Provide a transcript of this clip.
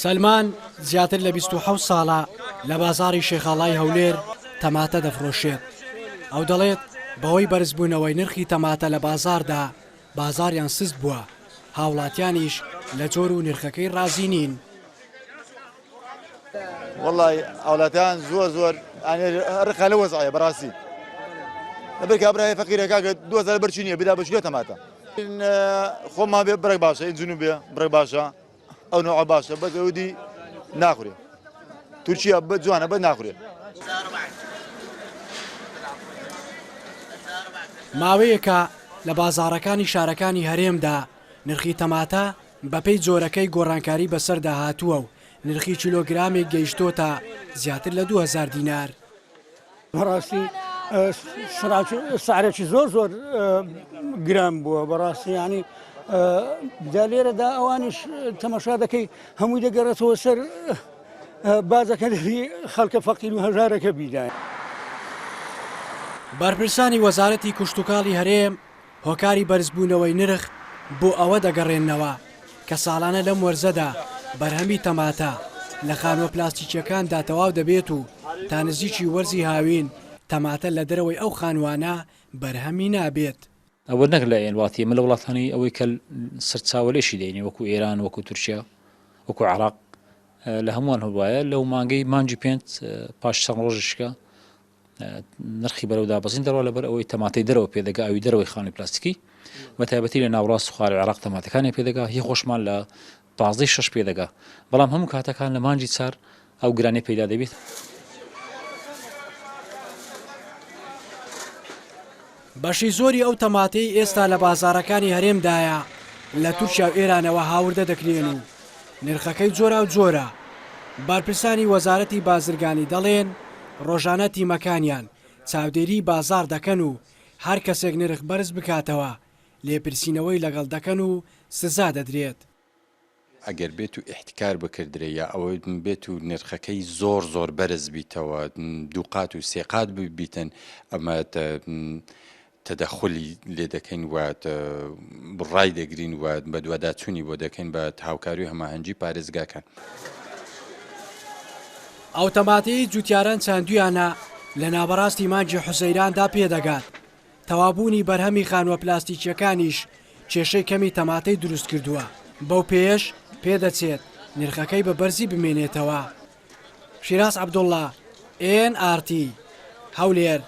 سەلمان زیاتر لە 27 ساڵە لە بازاڕی شێخاڵای هەولێر تەماتە دەفرۆشێت. ئەو دەڵێت، بەهۆی بەرزبوونەوەی نرخی تەماتە لە بازاڕدا، بازاڕیان سست بووە، هاوڵاتیانیش لە جۆر و نرخەکەی ڕازی نین. وەڵای هاوڵاتیان زۆر زۆر ڕقیان لەو وەزعەیە بەڕاستی لەبەر کابرای فەقیرە کاکە 2000 بەرچی نییە بدا بەچی تەماتە خۆمان بێ بڕێک باشە ئینجن بێ بڕێک باشە ئەو نوعە باشە بەس ئەودی ناخورێ تورکیا بە جوانە بە ناخورێ. ماوەیەکە لە بازاڕەکانی شارەکانی هەرێمدا نرخی تەماتە بەپێی جۆرەکەی گۆڕانکاری بەسەردا هاتووە و نرخی کیلۆگرامێک گەیشتۆتە زیاتر لە 2000 دینار. بەڕاستی سعرێکی زۆر زۆر گران بووە بەڕاستی ینی جا لێرەدا ئەوانیش تەمەشا دەکەی هەمووی دەگەڕێتەوە سەر بازەکە خەڵکە فەقیر و هەژارەکە بیدای. بەرپرسانی وەزارەتی کشتوکاڵی هەرێم هۆکاری بەرزبوونەوەی نرخ بۆ ئەوە دەگەڕێننەوە کە ساڵانە لەم وەرزەدا بەرهەمی تەماتە لە خانووە پلاستیکییەکاندا تەواو دەبێت و تا نزیکی وەرزی هاوین تەماتە لە دەرەوەی ئەو خانووانە بەرهەمی نابێت. ئەوە نەک لە وڵاتی ئێمە لە وڵاتانی ئەوەی کە سەرچاوە لێشی دێنی وەکو ئێران وەکو تورکیا وەکو عراق لە هەمووان هەوایە لەو مانگەی مانگی پێنج پاش چەند ڕۆژشکە نرخی بەرەو دابەزین دەڕوا لەبەر ئەوەی تەماتەی دەرەوە پێدەگا ئەوی دەرەوەی خانووی پلاستیکی بە تایبەتی لە ناوڕاست و خواری عێراق تەماتەکانی پێدەگا هی خۆشمان لە پازدەی شەش پێدەگا بەڵام هەموو کاتەکان لە مانگی چار ئەو گرانی پەیدا دەبێت. بەشی زۆری ئەو تەماتەی ئێستا لە بازاڕەکانی هەرێمدایە لە تورکیا و ئێرانەوە هاوردە دەکرێن و نرخەکەی جۆراوجۆرە، بەرپرسانی وەزارەتی بازرگانی دەڵێن، ڕۆژانە تیمەکانیان چاودێریی بازاڕ دەکەن و هەر کەسێک نرخ بەرز بکاتەوە لێپرسینەوەی لەگەڵ دەکەن و سزا دەدرێت. ئەگەر بێت و ئیحتکار بکردرێ یا ئەوە بێت و نرخەکەی زۆر زۆر بەرز بیتەوە دووقات و سێقات ببیتن ئەمە تەدەخولی لێ دەکەین و ڕای دەگرین و بەدواداچوونی بۆ دەکەین بە هاوکاری و هەماهەنگی پارێزگاکان. ئەو تەماتەیەی جوتیاران چاندویانە لە ناوەڕاستی مانگی حوزەیراندا پێدەگات، تەواوبوونی بەرهەمی خانووە پلاستیکییەکانیش کێشەی کەمی تەماتەی دروستکردووە، بەو پێیەش پێدەچێت نرخەکەی بە بەرزی بمێنێتەوە. شیراز عەبدوڵڵا، ئێن ئاڕ تی، هەولێر.